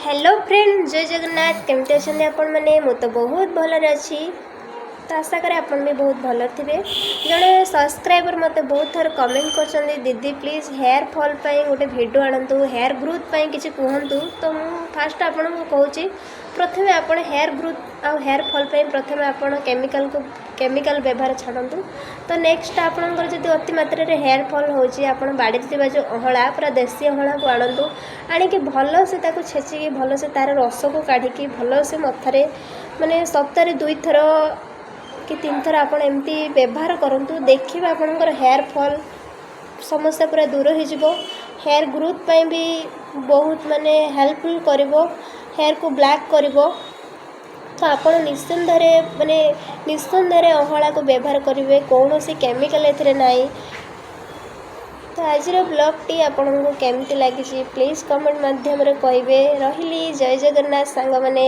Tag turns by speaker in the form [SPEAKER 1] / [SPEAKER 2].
[SPEAKER 1] Hello friend, ଜୟ ଜଗନ୍ନାଥ। କେମିତି ଅଛନ୍ତି ଆପଣମାନେ? ମୁଁ ତ ବହୁତ ଭଲରେ ଅଛି। ତ ଆଶା କରେ ଆପଣ ବି ବହୁତ ଭଲରେ ଥିବେ। ଜଣେ ସବସ୍କ୍ରାଇବର୍ ମୋତେ ବହୁତ ଥର କମେଣ୍ଟ କରିଛନ୍ତି, "ଦିଦି, ପ୍ଲିଜ୍ ହେୟାର୍ ଫଲ୍ ପାଇଁ ଗୋଟେ ଭିଡ଼ିଓ ଆଣନ୍ତୁ, ହେୟାର୍ ଗ୍ରୋଥ୍ ପାଇଁ କିଛି କୁହନ୍ତୁ।" ତ ମୁଁ ଫାଷ୍ଟ ଆପଣଙ୍କୁ କହୁଛି, ପ୍ରଥମେ ଆପଣ ହେୟାର୍ ଗ୍ରୋଥ୍ ଆଉ ହେୟାର୍ ଫଲ୍ ପାଇଁ ପ୍ରଥମେ ଆପଣ କେମିକାଲ୍ ବ୍ୟବହାର ଛାଡ଼ନ୍ତୁ। ତ ନେକ୍ସଟ, ଆପଣଙ୍କର ଯଦି ଅତି ମାତ୍ରାରେ ହେୟାର୍ ଫଲ୍ ହେଉଛି, ଆପଣ ବାଡ଼ିରେ ଥିବା ଯେଉଁ ଅଁଳା, ପୁରା ଦେଶୀ ଅଁଳାକୁ ଆଣନ୍ତୁ। ଆଣିକି ଭଲସେ ତାକୁ ଛେଚିକି, ଭଲସେ ତା'ର ରସକୁ କାଢ଼ିକି, ଭଲସେ ମଥାରେ ମାନେ ସପ୍ତାହରେ ଦୁଇଥର କି ତିନିଥର ଆପଣ ଏମିତି ବ୍ୟବହାର କରନ୍ତୁ। ଦେଖିବେ, ଆପଣଙ୍କର ହେୟାର୍ ଫଲ୍ ସମସ୍ୟା ପୁରା ଦୂର ହେଇଯିବ। ହେୟାର୍ ଗ୍ରୋଥ୍ ପାଇଁ ବି ବହୁତ ମାନେ ହେଲ୍ପଫୁଲ୍ କରିବ, ହେୟାର୍କୁ ବ୍ଲାକ୍ କରିବ। ତ ଆପଣ ନିଃସନ୍ଦେହରେ, ମାନେ ନିଃସନ୍ଦେହରେ ଅଁଳାକୁ ବ୍ୟବହାର କରିବେ। କୌଣସି କେମିକାଲ୍ ଏଥିରେ ନାହିଁ। ତ ଆଜିର ବ୍ଲଗ୍ଟି ଆପଣଙ୍କୁ କେମିତି ଲାଗିଛି, ପ୍ଲିଜ୍ କମେଣ୍ଟ ମାଧ୍ୟମରେ କହିବେ। ରହିଲି, ଜୟ ଜଗନ୍ନାଥ ସାଙ୍ଗମାନେ।